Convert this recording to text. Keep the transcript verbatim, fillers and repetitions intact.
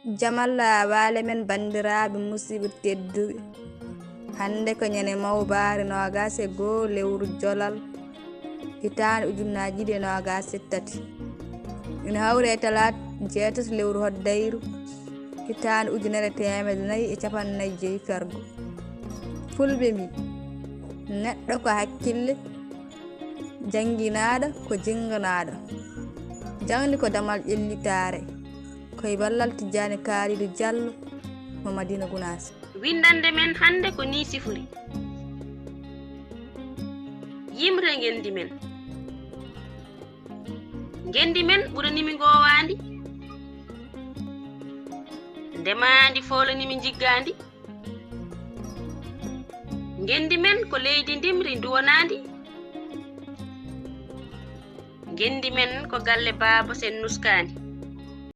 Jam Allah waale men banndiraaɓe musiɓɓe tedduɓe. Hannde ko ñande mawbaare noogaas e goo lewru jolal hitaande ujunnaaji ɗiɗi e noogaas e tati. Ina hawri e talaata jeetati lewru hoddayru hitaande ujunere teemedde nayi e capanɗe nayi joyi fergo. Fulɓe mbii, neɗɗo ko hakkille, jannginaaɗo ko jinnganaaɗo. Jaŋde ko damal ƴellitaare. Ko e ballal Tijjaani Kaalidu Jallo mo Madiina Gunaas. Winndannde men hannde ko nii sifori. Yimre ngenndi men. Ngenndi men ɓuranimi ngoowaandi. Ndemaandi foolanimi njiggaandi. Ngenndi men ko leydi ndimri nduwanaandi. Ngenndi men ko galle baaba sen nuskaandi.